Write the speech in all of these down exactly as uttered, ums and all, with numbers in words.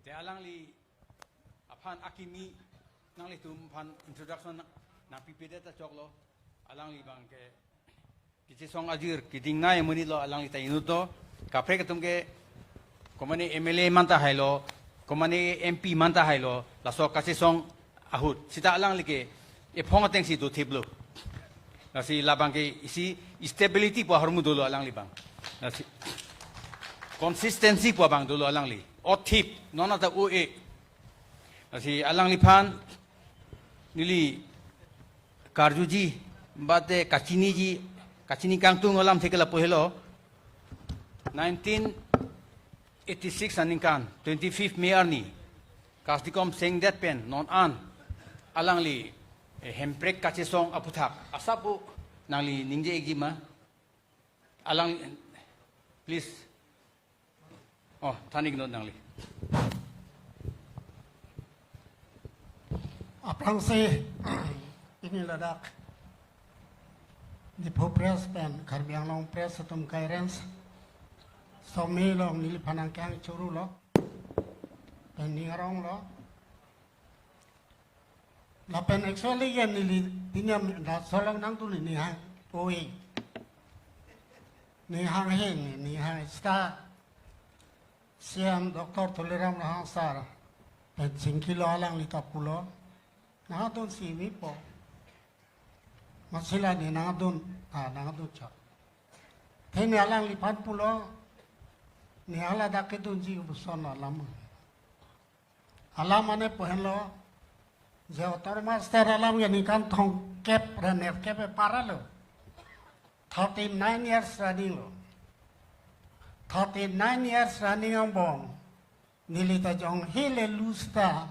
Alangli aphan akimi, nanglitum aphan introduction nangpipedet ta choklo. Alangli abang ke kachesong ajir keding nai amonit lo, alangli ta inut lo. Kaprek atum ke komane M L A man ta hailo, komane M P man ta hailo, laso kachesong ahut. Seta alangli ke ephong atengsi dothiplo. Lasi labang ke isi stability pu ahormu dolo alangli abang. Lasi consistency pu abang dolo alangli. Othip, non ata o-e. Lasi alangliphan neli karjuji, mate kachiniji, kachini kangtung alamthe ke lapu helo. Nineteen eighty-six aningkan, twenty-fifth May arni, Kastengkom sengdet pen non an alangli, eh, Hemprek kachesong aphuthak asap pu nangli ningje-ikji ma? Alang, please. Oh, than-iknon nangli. Aphrangsi pini ladak Diphu Press pen Karbi Anglong Press atum kai-arrange somi along neliphan nangkehang churu lo, pen ning arong lo. Lapen actually ke neli pini am laso along nangdun, ning hang oi. Ning hang hing, ning hang sta. C M Doctor Tuliram Ronghang sir pen chingkilo, alangli ta pulo, nangdunsi mipo. Amatsi la ne nangdun, ah, nangdun chot. Te ne alangliphan pulo, ne hala dak kedunji kopuson alam. Alam mane pu henlo, je Autonomous State alam ke ningkan thomkep ra nerkep epara lo. Thirty-nine years running lo. Thirty-nine years running angbong, neli ta jong hile lus ta,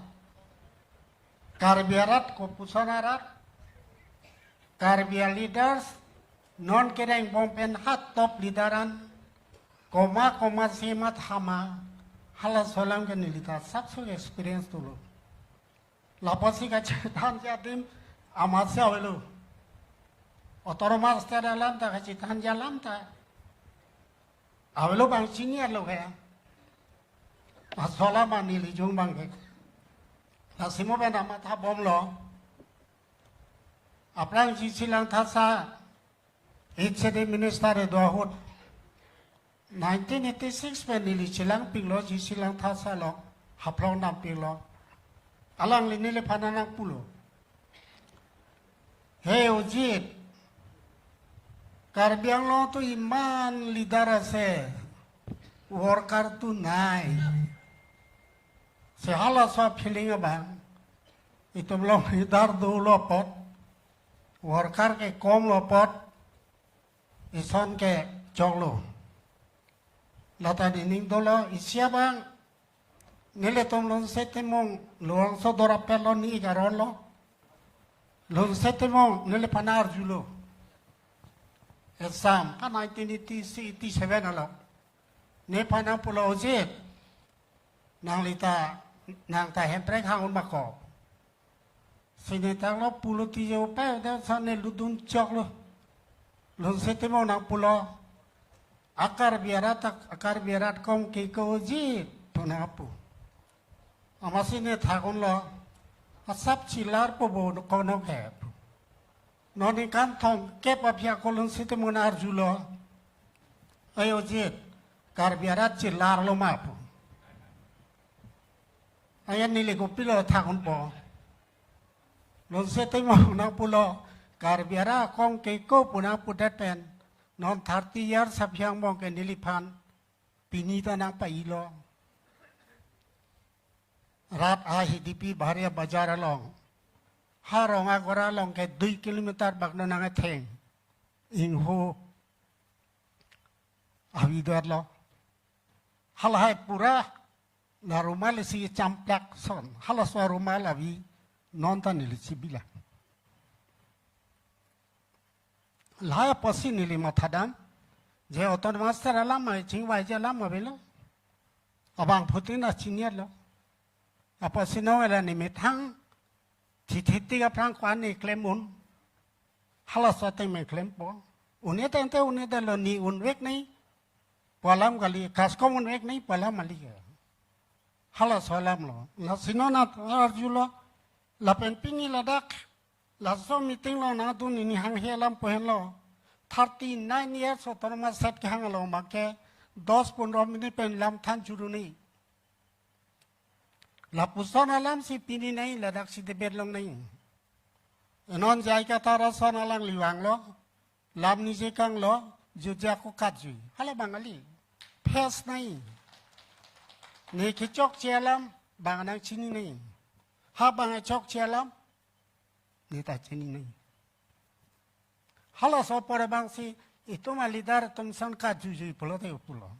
Karbi arat kopuson arat, Karbi a-leaders, non kerengbong pen ha top leader an, koma koma si mathama, halaso alam ke neli ta asapso experience dolo. Lapusi kachethanji adim amatsi avelo. Autonomous State alam ta kachethanji alam ta avelo, bang chini arlo kaya. Laso alam neli jung bang ke. Lasi mo pen amatha bomlo. Aphrang G C Langthasa, H A D minister kedo ahut, nineteen eighty-six pen neli chelangpiklo, G C Langthasa along, Haflong dampiklo. Alangli neliphan nangpulo, "He Ojit, Karbi Anglong to iman leader ase, worker to nai." Si halaso feeling abang, itum along leader dolo apot, worker ke komlo apot, ison ke choklo. Lata nening dolo, isi abang, nelitum Lunse Timung, Luang Sodor apel lo, ne ik aron lo. Lunse Timung neliphan arjulo. Exam, ka nineteen eighty-six, eighty-seven along. Nephan nangpulo, "Ojit, nangli ta, nang ta Hemprek hang un ma ko?" Si ne tanglo, pulo ti je upai, dan sa ne ludun choklo. Lunse Timung nangpulo, "A Karbi arat, a Karbi arat kong ke ko Ojit," pu nangpu. Amatsi ne thak unlo, "Asap chelarpo bo, konok he," pu. Non ningkan thomkep aphi ako Lunse Timung arjulo, "Ai Ojit, Karbi arat chelarlo ma?" pu. Ayan neli kopilo thak unpo. Lunse Timung nangpulo, "Karbi arat kong ke ko," pu nangpudet pen, non thirty years aphi angbong ke neliphan pini ta nangpailo. Rat a-H D P Bahari Bazar along, ha Rong Agora along ke dui kilometer bak non nangetheng ingho avi do-etlo. Halahai pura la rumal isi champlak son, halaso rumal avi non ta neli chebila. Lahai apotsi neli mathadam, je Autonomous State alam ma, chingvaiji alam ma avelo. Abangphutin ta chini-etlo. Apotsi non la ne methang thithitik aphrang ko-an ne klem un. Halaso ateng me klempo. Un-e tangte un-edetlo, ne unvek nai pu alam kali, CASCOM unvek nai pu alam kali. Halaso alam lo. Lasi non at arjulo. Lapen pini ladak. Laso meeting lo nangdun ini hanghe alam pu henlo. Thirty nine years autonomous state kehang along abangke. Dos pondro minute pen lam than juru ni. Lapuson alam si pini nai ladak si debate longnai. Non J I Kathar ason alangli vanglo. Lam nije kanglo, jutje ako katjui. Hala bang kali. Phes nai. Ne kechokche alam, bang nangchini nai. Ha bang chokche alam, ne ta chini nai. Halaso apor abang si, itum a-leader atum ason katjuijui pulote pulo.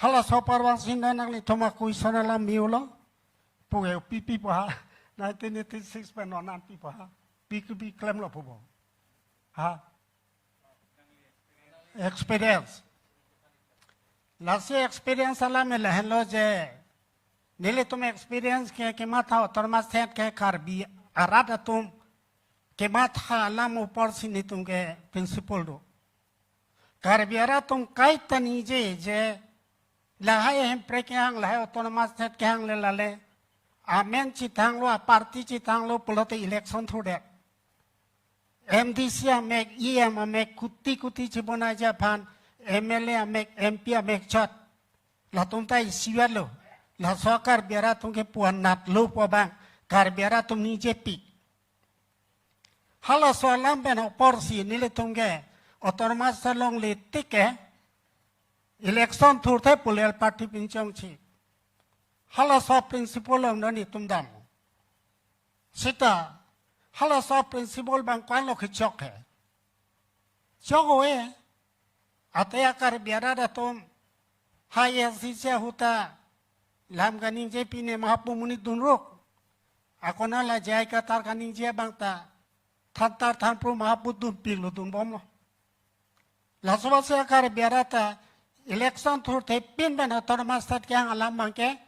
Halaso apor abang si non nanglitum ako ason alam miulo. Puke pipi pa. Nineteen eighty-six pen non an pi pa. Pi ke pi klemlo pupo. Ha? Experience. Lasi experience alam lahenlo je. Nelitum experience ke, kematha autonomous state ke Karbi arat atum kematha alam apor si netum ke principle do. Karbi arat atum kaita ningje je lahai hemprek kehang, lahai autonomous state kehang le lale. Amen chethanglo, a-party chethanglo pulote election thurdet. M D C amek, E M amek, kuti kuti chibonai aphan, M L A amek, M P amek chot. Latum ta isivet lo. Laso Karbi arat atum ke puan nat lo pu abang. Karbi arat atum ningje pik. Halaso alam pen apor si nelitum ke autonomous longle tik ke election thurthe political party pinchongche. Halaso principle along non itum dam. Sita, halaso principle abang ko-an lo kechok he. Chok ave, ante a-Karbi arat atum, ha A I C C ahut ta, lam kaningje pine mahapu monit dunruk. Ako non la J I Kathar kaningje abang ta, thantar thanpro mahapu dunpiklo dunbomlo. Laso apot si a-Karbi arat ta, election thurthe pin pen autonomous state kehang alam abangke,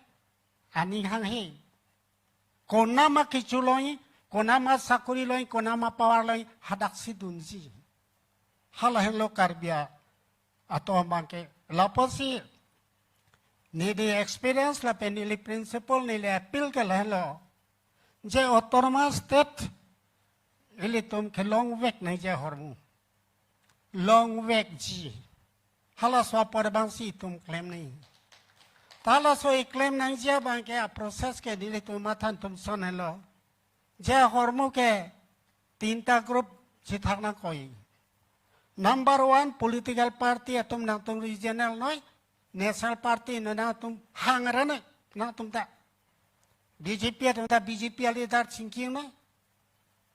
aning hanghe. Konat ma kecho loi, konat ma sakori loi, konat ma power loi, hadak si dunji. Hala henlo Karbi atum abangke. Lapusi, neli experience lapen neli principle neli appeal ke lahenlo. Je autonomous state, ilitum kelongvek nangji ahormu. Longvekji. Halaso apor abang si itum klem nang. Ta halaso iklem nangji abangke a-process ke nelitum matha atum ason henlo. Je ahormu ke tinta group chethak nangkok. Number one political party atum nangtum regional noi, national party noi nangtum hangre noi nangtum ta. B J P atum ta B J P a-leader chingki noi.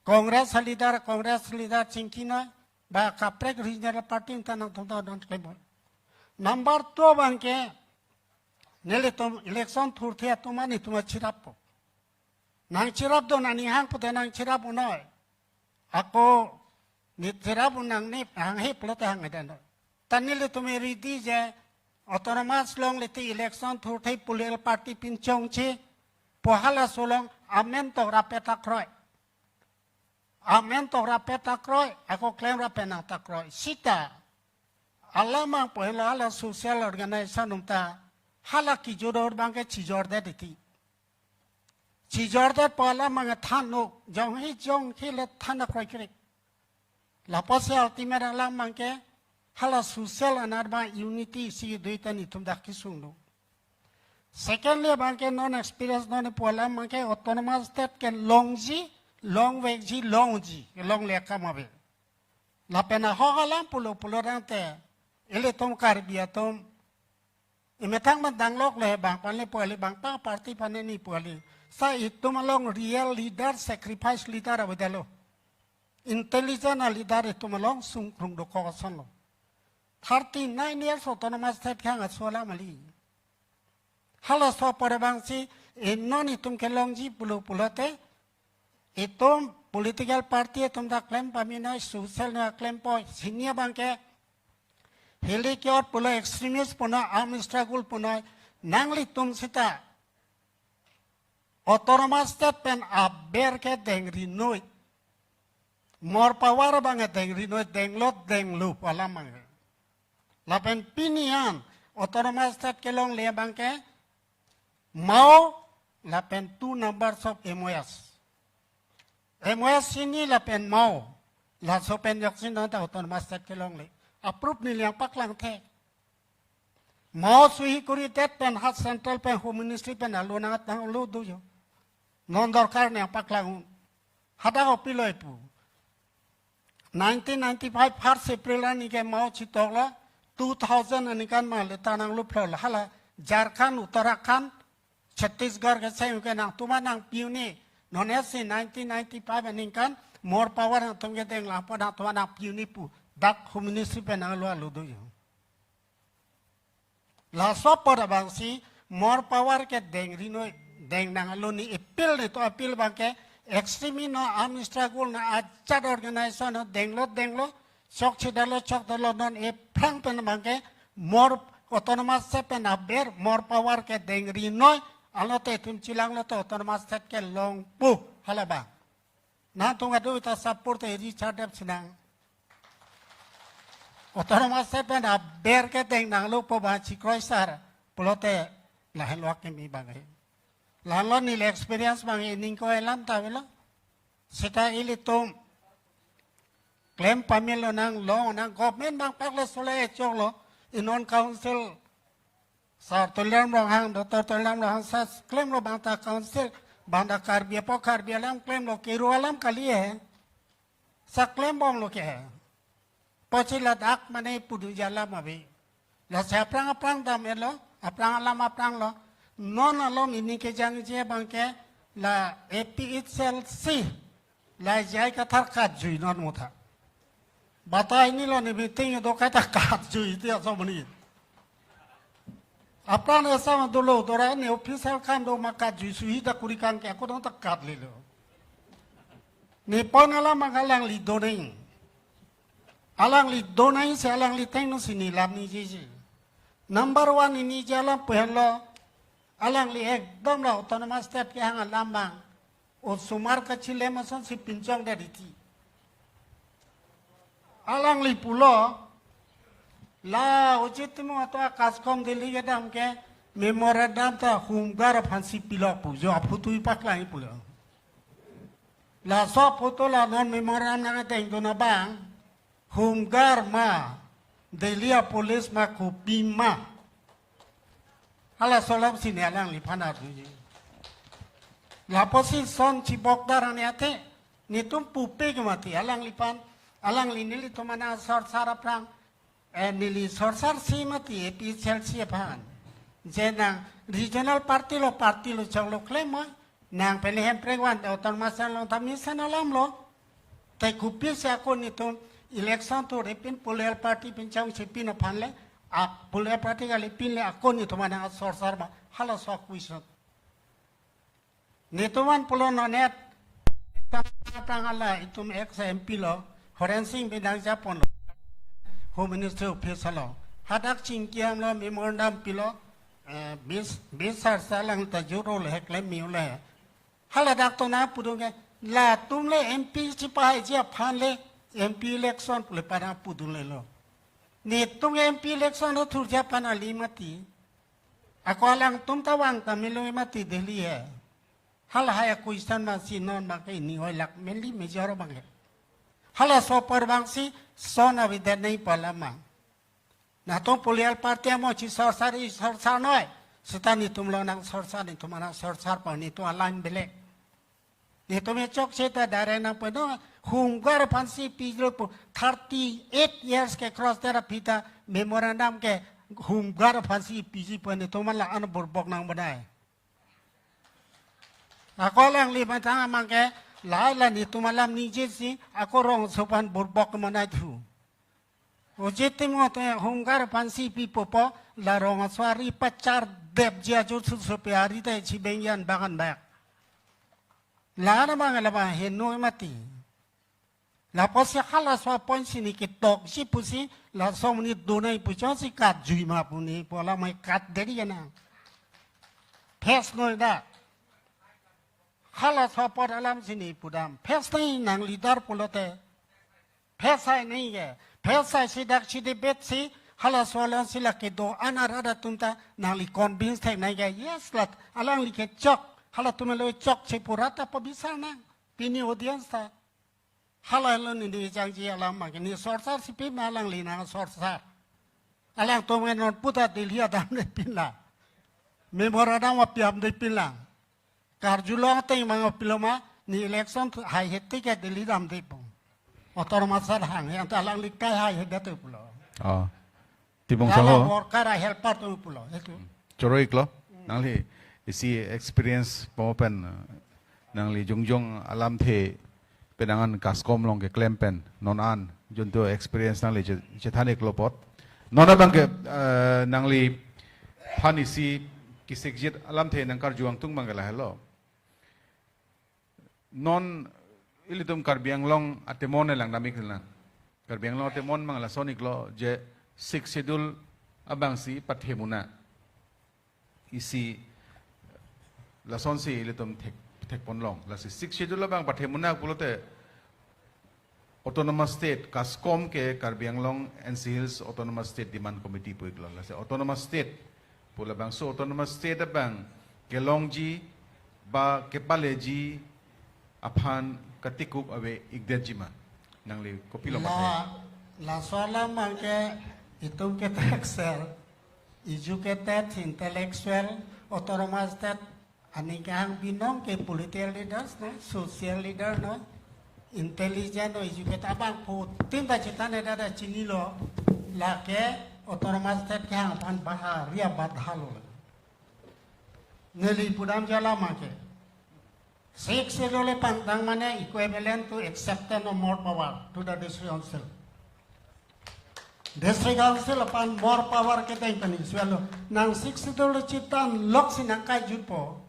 Congress a-leader, Congress leader chingki noi, ba kaprek regional party ta nangtum ta don klem. Number two abangke, nelitum election thurthe atum an itum cherappo. Nangcherap do nani hang pute nangcherap unoi. Ako ne cherap un nangne hanghe pulote hanghe dan do. Ta nelitum ready je autonomous longle tik election thurthe political party pinchongche pu halaso along amen tok rapet akroi. Amen tok rapet akroi, ako klem rapet nang ta kroi. Sita, alam abang pu henlo hala social organization atum ta, hala kejut ahut abangke chijordet titi. Chijordet pu alam abang than no, jonghi jonghi le than akroi krik. Lapusi ultimate alam abangke, hala social anat abang unity isi dui ta netum dak kesung do. Secondly, abangke non experience non pu alam abangke autonomous state ke longji, longvekji, longji, longle akam ave. Lapen ahok alam pulo pulo tangte, ilitum Karbi atum, imethang man danglok le bang aphan le pu kali, bang ta party aphan ne ni pu kali. Sa itum along real leader, sacrifice leader avedetlo. Intelligent a-leader itum along sungkrung dokok ason lo. Thirty nine years autonomous state kehang aso alam kali. Halaso apor abang si, eh, non itum kelongji pulo pulote, itum political party atum ta klem pame noi, social noi klempo, sini abangke, hili kiot pulo extremist pu noi, arm struggle pu noi, nanglitum sita, autonomous state pen aber ke dengri noi. More power abang dengri noi, denglo denglo pu alam abang. Lapen pini an autonomous state kelongle abangke Mao lapen two numbers of M O S. M O S hini lapen Mao. Laso pen joksi non ta autonomous state kelongle. Approve neli nangpaklangthe. Mao suhi kuri det pen ha central pen Home Ministry pen alo nang tanglo do jo. Non dorkar nangpaklang. Hadak opiloi pu. Nineteen ninety-five first April arni ke Mao chitoklo, two thousand aningkan ma leta nangluplolo. Hala Jharkhand, Uttarakhand, Chhattisgarh ke seng ke nangtum aphan nangpi un-e. Non esi nineteen ninety-five aningkan more power nangtum ke denglangpo, nangtum aphan nangpi un-e pu dak Home Ministry pen nanglo alo do jo. Laso apot abangsi more power ke dengri noi, deng nanglo, ne appeal, netum appeal abang ke extreme no, armed struggle no, ajat organization no, denglo denglo, chokchedetlo chokdetlo, non aphrang pen abang ke more autonomous state pen aber more power ke dengri noi, alote itum chelanglo te autonomous state kelongpo, hala abang. Nangtum kadokave ta support te Richard Deb si nang. Autonomous state pen aber ke deng nanglo pu abang chikroi sar pulote lahenlo akimi abang he. Lahenlo neli experience abang he, ningko alam ta avelo. Seta ilitum klem pamelo nang, long nang, government abang pakle sole choklo, inon council Sir Tuliram Ronghang, Doctor Tuliram Ronghang sa klemlo bang ta council, bang ta Karbi apot Karbi alam klemlo, Kero alam kali he. Sa klembomlo ke he. Pochi ladak mane pudunji alam ave. Lasi aphrang aphrang damlo, aphrang alam aphranglo. Non alom neli kejangje abang ke la A P H L C. Lahai J I Kathar katjui non mutha. Batai nilo, ne meeting do kaita katjui ti aso muni. Aphrang ne asam dolo dora ne officer kan do ma katjui suhi ta kuri kan ke ako dong ta katlelo. Ne pon alam abang alangli donai. Alangli donai si alangli thengno si neli lam ningjeji. Number one neli ningje alam pu henlo, alangli ekdom la autonomous state kehang alam abang osomar kachilem asonsi pinchongdet riti. Alangli pulo, la Uche Timung atum akaskom Delhi kedam ke memorandum ta Home Guard aphansi pilo pu, jo aphoto ipaklang pulo. Laso aphoto la non memorandum nangdengdun abang, Home Guard ma, Delhi a police ma, kopi ma. Halaso alam si ne alangliphan arjuji. Lapusi son chibokdar ani athe, netum pupe ke mati, alangliphan, alangli nelitum aphan sorsar aphrang, eh, neli sorsarsi mati, A P H L C aphan. Je nang regional party lo, party lo choklo klem ma, nang pele Hemprek van autonomous along ta mesen alamlo. Te kopisi ako netum election thurre pin political party pinchongsi pin aphan le, a political party kali pin le ako netum aphan sorsar ma, halaso a-question. Netum aphan pulo non et aphrang ala itum ex M P lo, Horen Sing Bey nangjaponlo, Home Ministry office along. Hadak chingki damlo, memorandum pilo, eh, bis, bis sar salang ta juro le he klem miu le. Haladak to nangpudun ke, latum le M P chipahaiji aphan le M P election pule pa nangpudunlelo. Netum M P election lo thurji aphan kali mati. Ako alangtum ta vang ta melo mati Delhi he. Halahai a-question masi non abang ke neli hoi lak mainly major abang he. Halaso apor abangsi son avedet nangji pu alam abang. Nangtum political party amo chisorsar, isorsar noi. Seta netum lo nangsorsar, netum aphan sorsar pu netum alam belek. Netum e chokche ta direct nangpudun, Home Guard aphansi pilo pu thirty-eight years ke cross tera pita memorandum ke Home Guard aphansi piji pu netum la-an burbok nang bonai. Ako alangli matang abang ke, la la netum alam ningjesi, ako rong aso aphan burbok monai thu. Uche Timung atum Home Guard aphansi pipo pu, la rong aso ari pachardetji ajor susupe ari ta chibeng yan bagan bak. La na abang la abang heno mati. Lapusi halaso a-point si ne ketokji pusi, laso amonit donai pu chotsi katjui ma pu ne pu alam mai katderi ya nang. Phes noi da. Halaso apot alam si ne pudam. Phes noi nang leader pulote. Phes ai noi ke. Phes aisi dak si debate si Halaso alongsi lake do-an arat atum ta nangli convince theknang ke, yes, lat alangli ke chok. Halatum lo chokche pu rat ta pabisar nang. Pini audience ta. Hala lo neli jangji alam abang ke, ne sorsar si pima alangli nang sorsar. Alangtum ke non puta Delhi adamde pinlang. Memorandum apiamde pinlang. Karjulong ateng mang pilo ma, ne election haihe tik ke Delhi damde pon. Autonomous state hang, yang ta alangli kai haihe date pulo. Oh. Tibong Hala saho. Worker a helper atum pulo. Itu. Choro-iklo. Nangli isi experience po pen, eh, nangli jongjong alamthe penang an KASCOM along keklem pen non an junto experience nangli che-, chethan-iklo apot. Non abang ke, eh, nangliphan isi kesikjit alamthe nangkarju angtung abang ke lahelo. Non ilitum Karbi Anglong atemon elang damik lang. Karbi Anglong atemon abang lason-iklo je Sixth Schedule abangsi pathe muna. Isi lasonsi ilitum thek, thekponlong. Lasi Sixth Schedule abang pathe muna pulote Autonomous State, KASCOM ke Karbi Anglong N C Hills Autonomous State Demand Committee pu-iklo. Lasi Autonomous State pu labangso Autonomous State abang kelongji ba kepaleji aphan katikup ave-ikdetji ma? Nangli kopilo mate? La, laso alam abang ke itum ke thekser, educated, intellectual, Autonomous State aning kehang binong ke political leaders no, social leader no, intelligent no, educated abangphutin ta chethan-e dada chinilo, lake Autonomous State kehang aphan bahari abat halo. Neli pudamji alam abang ke, Sixth Schedule pangtang mane equivalent to acceptance of more power to the District Council. District Council aphan more power kedeng pen isi alo. Nang Sixth Schedule chethan loksi nangkaijutpo.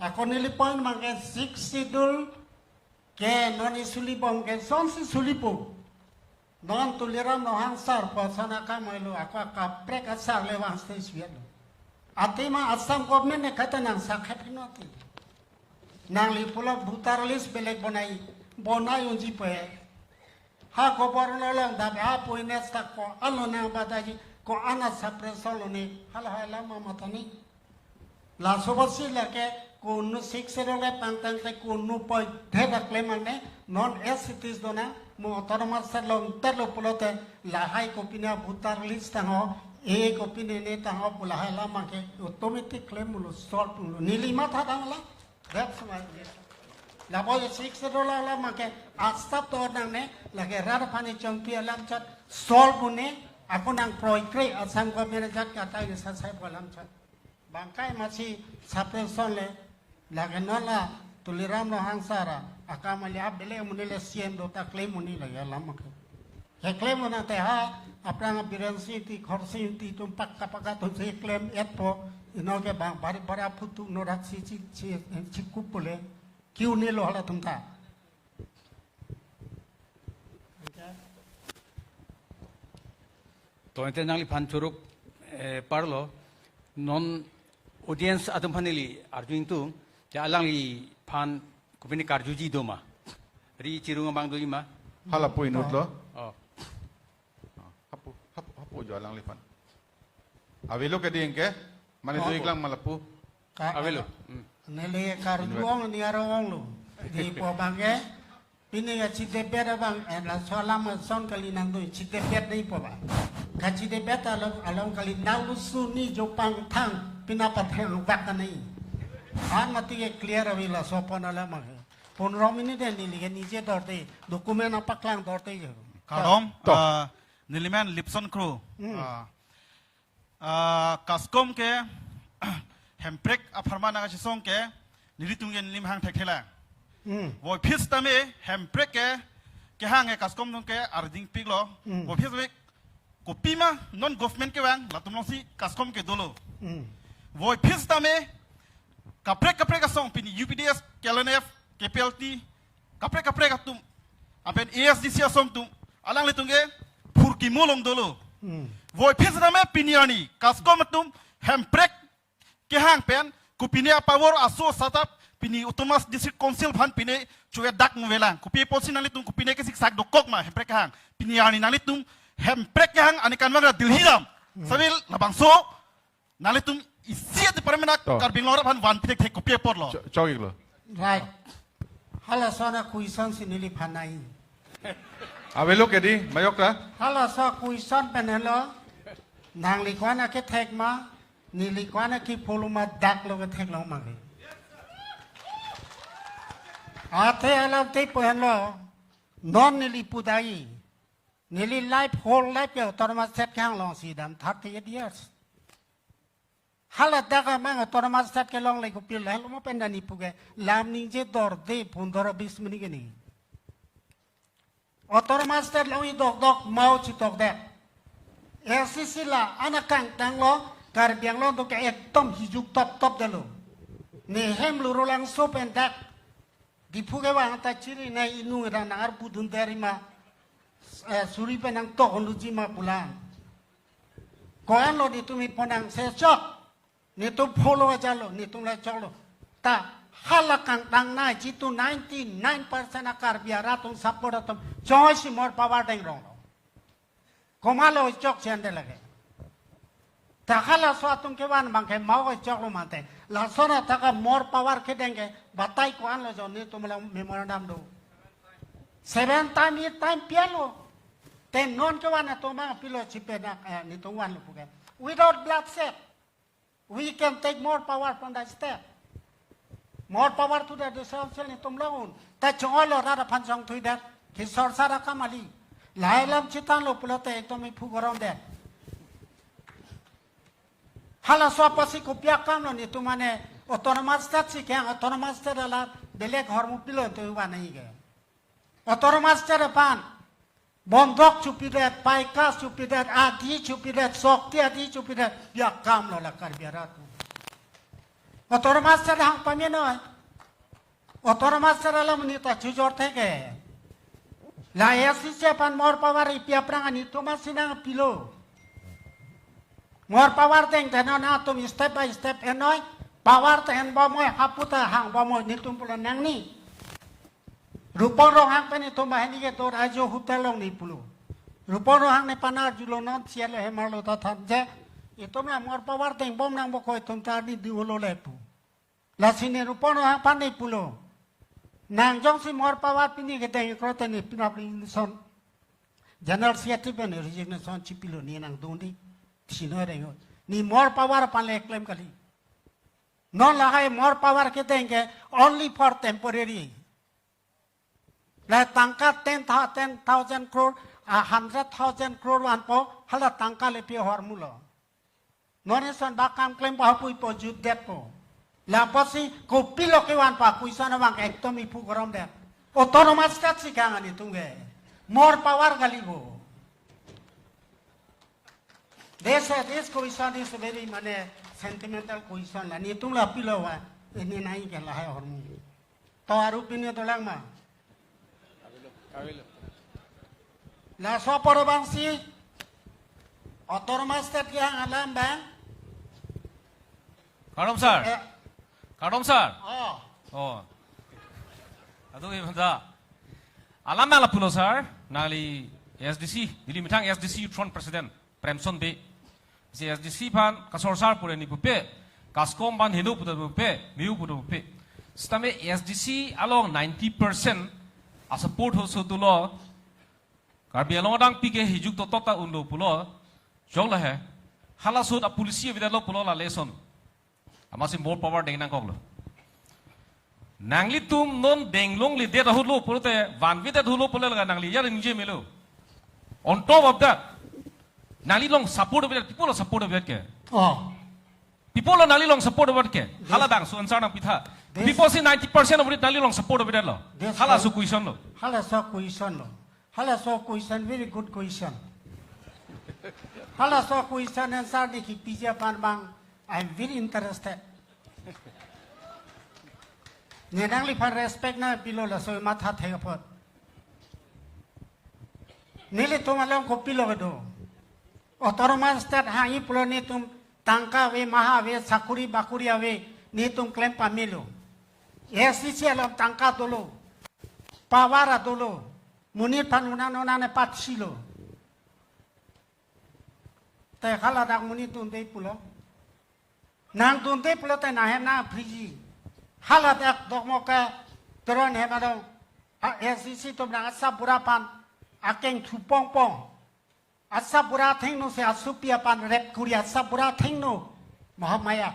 Ako neli point abang ke Sixth Schedule ke non isi sulibom ke sonsi sulipo. Non Tuliram Ronghang sar pu ason akam ilo, ako kaprek asar le vangste isi alo. Athema Assam government ne kata nang sakhet noti. Nangli pulo voter list belek bonai, bonai unji pu he. Ha governor along dam ha pu ines ta ko-an lo nang bataji, ko-an a suppression lo ne, hala hai lama matani. Laso apotsi lake kunu Sixth Schedule pangtang te kunu poi theda klem mane non as it is dona mo Autonomous State along telo pulote lahai kopine voter list tangho, e kopine ne tangho pu lahai alam abang ke automatic klem mulo solve mulo. Neli mathadam la. That's my idea. Labo ye Sixth Schedule alam abang ke asap to nangne lake rat aphan chongpi alam chot solve une, ako nang proikre Assam government jat kata ye sasai alam chot. Bangkai masi suppression le lake non la Tuliram Ronghang sar akam ali abele muni le C M do ta klem muni lake alam abang ke. Keklem muna te ha, aphrang Biren Sing Ingti, Khorsing Ingti atum pakka pakka atumsi klem-etpo, ino ke bang bari bari aphutu norak si si si si kup pule, kiu ne lo halatum ta. To ente nangliphan choro-ik, eh, parlo, non audience atum aphan neli arju ingtung, ja alangliphan kopine karjuji do ma? Ri chirung abang doji ma? Hala pu inutlo. Oh. Hapu, hapu, hapu jo alangliphan. Avelo ke ding ke? Mane Oh. do-iklang ma lapu. Ka-, Avelo. Hmm. Neli karju ong ni arong ong lo. Dipo abang ke, pini ya chidebet abang, eh, laso alam ason kali nangdo, chidebet dipo abang. Kachidebet along, along kali nang lusu ni jo pangthang, pina pathang bak kani. An mati ke clear ave laso apon alam abang ke. Pondro minute neli ke nije dorte, document apaklang dorte jo. Kardom, To. ah, neli men Lipson Kro. Hmm. Ah, ah, KASCOM ke Hemprek apharman nangkachesong ke, nelitum ke nelimhang thekthelang. Hmm. Voiphit tame Hemprek ke, kehang ke KASCOM atum ke arding piklo. Hmm. Voiphit tame kopima non government kevang, latum alongsi KASCOM ke dolo. Hmm. Voiphit tame kaprek kaprek asong pini U P D S, K L N F, K P L T, kaprek kaprek atum, apen A S D C asong atum, alanglitum ke phurkimo along dolo. Hmm. Voiphit tame pini arni KASCOM atum Hemprek kehang pen kopine a-power aso asatap pini Autonomous District Council aphan pine chue dak nvelang. Kopi apotsi nanglitum kopine kesiksak dokok ma Hemprek kehang? Pini arni nanglitum Hemprek kehang ani kanvang ra Delhi dam. Sabil labangso nanglitum isi department To. Karbi Anglong aphan van pithekthe kopi apotlo. Cho-, chokiklo. Right. Halaso a-question si neliphan nai. Avelo ke dei, majok ta. Halaso a-question pen henlo. Nangli ko-an akethek ma, neli ko-an akepho lo ma, dak lo kethek long ma ke. Athe alam te pu henlo. Non neli pu dei. Neli life, whole life ke autonomous state kehang alongsi dam, thirty-eight years. Hala dak amang autonomous state kelongle kopilo, helo mo pen nani pu ke, lam ningje dorde, pundor bis mini ke ni. Autonomous state along i dokdok mao chitokdet. A C C la-an akangtanglo, Karbi Anglong do ke ekdom hijuk toptop detlo. Ne hem Lurulangso pen dak Diphu kevang ta chiri nai inung ra nang arpu dun dari ma, eh, suri pen nangtok unduji ma pulang. Ko-an lo netum iponang se chok. Netum follow aja lo, netum la choklo. Ta hala kangtang nai jitu ninety-nine percent a-Karbi arat atum support atum joy si more power deng ronglo. Komatlo chokche ante lake. Ta halaso atum kevan abang ke mao choklo mate. Lason athak a-more power kedeng ke batai ko-an lo jo netum la memorandum do. Seven time, eight time pialo. Te non kevan atum abang pilo chipe na, eh, netum vanlo pu ke. Without bloodshed. We can take more power from the state. More power to the decentralized netum long un. Ta chongolo rat aphan chongthuidet. Ki sorsar akam kali. Lahai alam chethanlo pulote ekdom iphu gorom det. Halaso apotsi kopi akam lo netum mane autonomous state si kehang, autonomous state alam belek ahormu pilo tu vanai ke. Autonomous state aphan bondok chopidet, paikas chopidet, adi chopidet, sokti adi chopidet, ya akam lo la Karbi arat. Autonomous state hang pamenoi. Autonomous state alam neta chujor theke. La A C C aphan more power ipi aphrang netum asi nangpilo. More power deng te non atum step by step enoi. Power te enbomnoi, hapu ta hangbomnoi, netum pulo nangni. Rupon Ronghang pen itum bahini ke tor ajo hotel along ni pulo. Rupon Ronghang ne panar julo non sialo hemar lo ta than je. Itum la more power dengbom nangpo ko itum ta ni diulo le pu. Lasi ne Rupon Ronghang aphan ne pulo. Nang jongsi more power pini kedeng krote ne pinap resignation. General Secretary pen resignation chipilo ne nangdun dei. Sino reng. Ne more power aphan le claim kali. Non lahai more power kedeng ke only for temporary. La tangka ten thou-, ten thousand crore, a hundred thousand crore vanpo, hala tangka le pi ahormu lo. Non eson bak kam klempo hapu ipo jutdetpo. La apotsi kopilo kevanpo question abang ekdom iphu gorom det. Autonomous state si kehang netum ke. More power kali bo. They say this question is very mane sentimental question la. Netum la pilo va. Ini nai ke lahai ahormu. To aru pini dolang ma. Laso apor abangsi autonomous state kehang alam abang. Kardom sir. Eh. Kardom sir. Oh. Oh. Atu ibu da. Alam abang lapulo sir. Nangli S D C, Dili methang S D C Youth Front President Premson Bey. Si S D C aphan kasorsar pure ne pupe, kaskom aphan heno puta pupe, miu puta pupe. Sitame S D C along ninety percent a-support ho so tulo. Karbi Anglong adang pi ke hijuk toto ta unlo pulo. Jong la he. Halaso a-policy avedetlo pulo la lesson. Amatsi more power deng nangkoklo. Nanglitum non denglongledet ahut lo pulote, vanvedet ahut lo pulo laga nangli ya ningje melo. On top of that, nangli long support avedet, pi pulo support avedet ke. Oh. Pi pulo nangli long support avedet ke. Yes. Hala bang, so answer nangpitha. Yes. Pi pusi ninety percent of it nangli long support avedetlo. Yes, halaso sir. Question lo. Halaso question lo. Halaso question, very good question. Halaso question answer ne kipiji aphan abang, I am very interested. Ne nangliphan respect nangpilo laso matha thek apot. Nelitum along kopilo kedo. Autonomous state hangji pulo netum tangka ave, maha ave, sakuri bakuri ave, netum klem pamelo. S D C along tangka dolo. Power dolo. Monit aphan unan unan ne patsi lo. Te haladak monit dunde pulo. Nang dunde pulote nanghem nangphriji. Haladak dokmoka Teron hem adong. A S D C atum nang asap bura aphan akeng thupongpong. Asap bura athengno si asopi aphan rep kuri asap bura athengno. Mahamaya.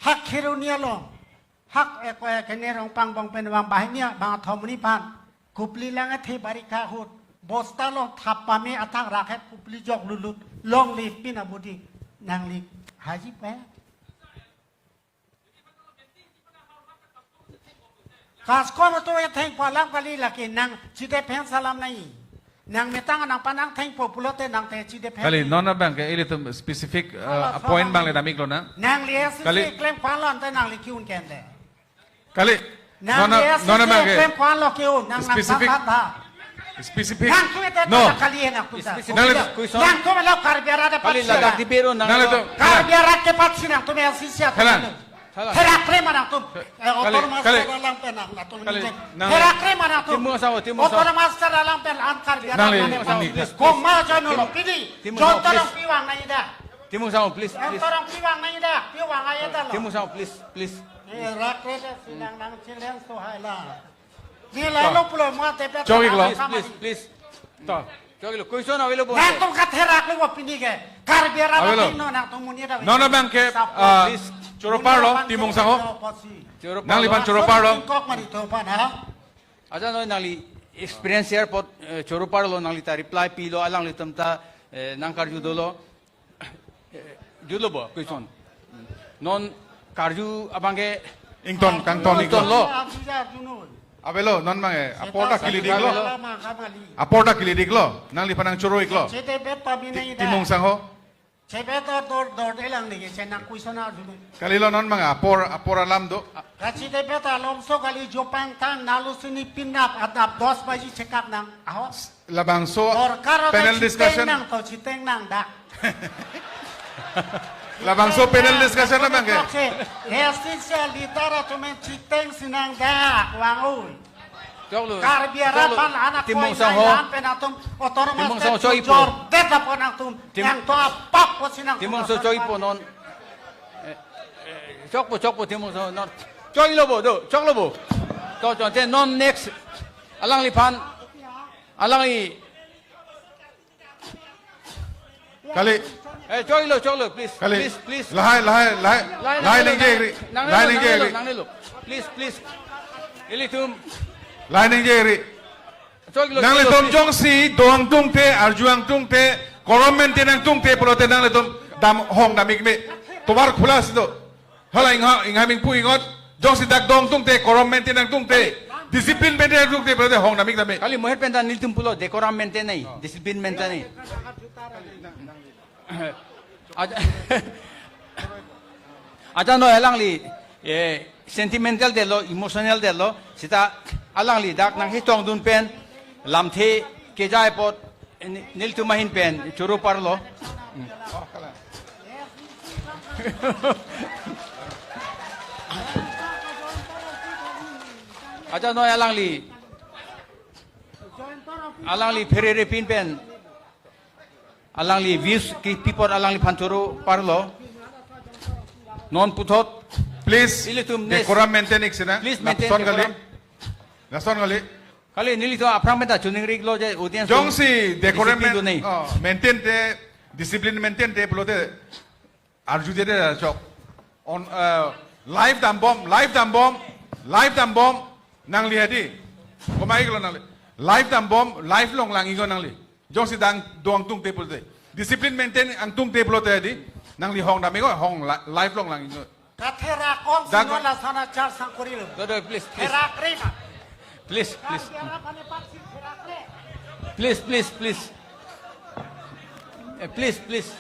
Hak Kheroni along, hak eko ekene rong pangbong pen vang banghini bangkethom monit aphan, kupli lang athe barikha ahut, bosta along thap pame athak rakhet kupli jok lutlut, longle pin abodi, nangli haji pe. Kaskon atum etheng palam kali lake nang chidephen salam nai. Nang metang nangphan nangthengpo pulote nangte chidephen. Kali, non abang ke ilitum specific, uh, point abang le damiklo nang. Nangli S C Kali. Klem kwanlo ante nangli ki-un kende. Kali, nangli non, S C non abang ke klem kwanlo ki-un, nang nang specific, tha tha. Specific. Nang tu ete no. Kali nang tu ta. Specific. Nangli question. Nang tu melo Karbi arat de Kali patsi ladak na. Di bero nang. Nangli tu. Karbi arat ke patsi nang tu S C. Kali. Therakre ma nangtum. Eh, kali, autonomous kali. State alam pen nang, nangtum kali, nang therakre ma nangtum. Timung Sangho, Timung Sangho. Autonomous state alam pen an Karbi alam nangli, mane nangli. Please, please. Koma join lo, Timung, pidi. Timung Sangho, please. Jontorong piwang nai da. Timung Sangho, please, please. Jontorong piwang nai da, piwang ai da lo. Timung Sangho, please, please. Therakre de sinang nang challenge to hai la. Di lai lo pulo mo te pe. Chokiklo. Please, please, please. To. Chokiklo, question avelo bo. Nangtum katherak lo bo pini ke. Karbi arat avelo. Athengno nangtum monit ave. Non abang ke, sap, ah, please. Choro parlo, monit Timung Sangho. Choro parlo. Nangliphan choro parlo. Kok mari to pan ha. Aja no nangli experience airport, eh, choro parlo nangli ta reply pilo alanglitum ta, eh, nangkarju dolo. Eh, jutlo bo, question. Non karju abang ke ington, kangton ington ington lo. Avelo, non abang ke, apor ta kilidik lo. Apor ta kilidik lo, nangliphan nangchoro iklo. Ti-, Timung Sangho. Chebet dor, dor de lang ni, chenang question arju. Kali lo non abang ke, apor, apor alam do. Kachidebet alongso kali jopang tang nalu sini pinap adap dos baji chekak nang. Ahos. Labangso panel discussion. Chiteng nang to, chiteng nang dak. Labangso panel discussion abang ke. Yes, sir, literature men chiteng sinang dak, wang oi. Choklo. Karbi arat choklo. Pan anak Timung Sangho. Pen atum otonomas Timung Sangho choi po. Jor det apon atum. Tim-, yang to apak po sinang Timung Sangho choi po non. Eh, eh, chokpo, chokpo Timung Sangho non. Choklo bo, do, choklo bo. To, to, te non next. Alangliphan. Alangli. Kali. Eh, choklo, choklo, please. Kali. Please, please. Lahai, lahai, lahai. Lahai, lahai nanglo, ningje ri. Nanglo, lahai ningje ri. Nanglo, nanglo. Please, please. Ilitum. Lahai ningje ri. Choklo, nanglitum choklo, please. Jongsi do angtungte, arju angtungte, korom maintain angtungte, pulote nanglitum dam hong damik me. Tovar khula si do. Hala ingha, ingha mingpu ingot, jongsi dak do angtungte, korom maintain angtungte, discipline maintain angtungte, pulote hong damik tame. Kali moher pen ta nelitum pulo, decorum maintain nai, discipline maintain nai. Aja, aja no alangli, eh, sentimental detlo, emotional detlo, seta alangli dak nangchetongdun pen, lamthe kejai apot, eh, ne-, nelitum ahin pen, choro parlo. Hmm. Aja no alangli, alangli pherere pin pen, alangli views kipi apot alangliphan choro parlo. Non puthot. Please, ilitum next. Decorum maintain ik sina. Please maintain decorum. Lason kali. Lason kali. Kali nelitum aphrang pen ta choningri iklo je audience. Jongsi decorum discipline do main-, nei. Oh, maintain te, discipline maintain te pulote. Arju dede chok. On, eh, live dambom, live dambom, live dambom, nangli hadi. Koma iklo nangli. Live dambom, live longlang iklo nangli. Jongsi dak do angtungte pulote. Discipline maintain angtungte pulote hadi. Nangli hong dam iklo, hong la-, live longlang iklo. Katherak ong dak sino la sana char sangkuri lo. Do, do, please, please. Therakre ma. Please, please. Biara pane paksi therakre. Please, please, please. Eh, please, please.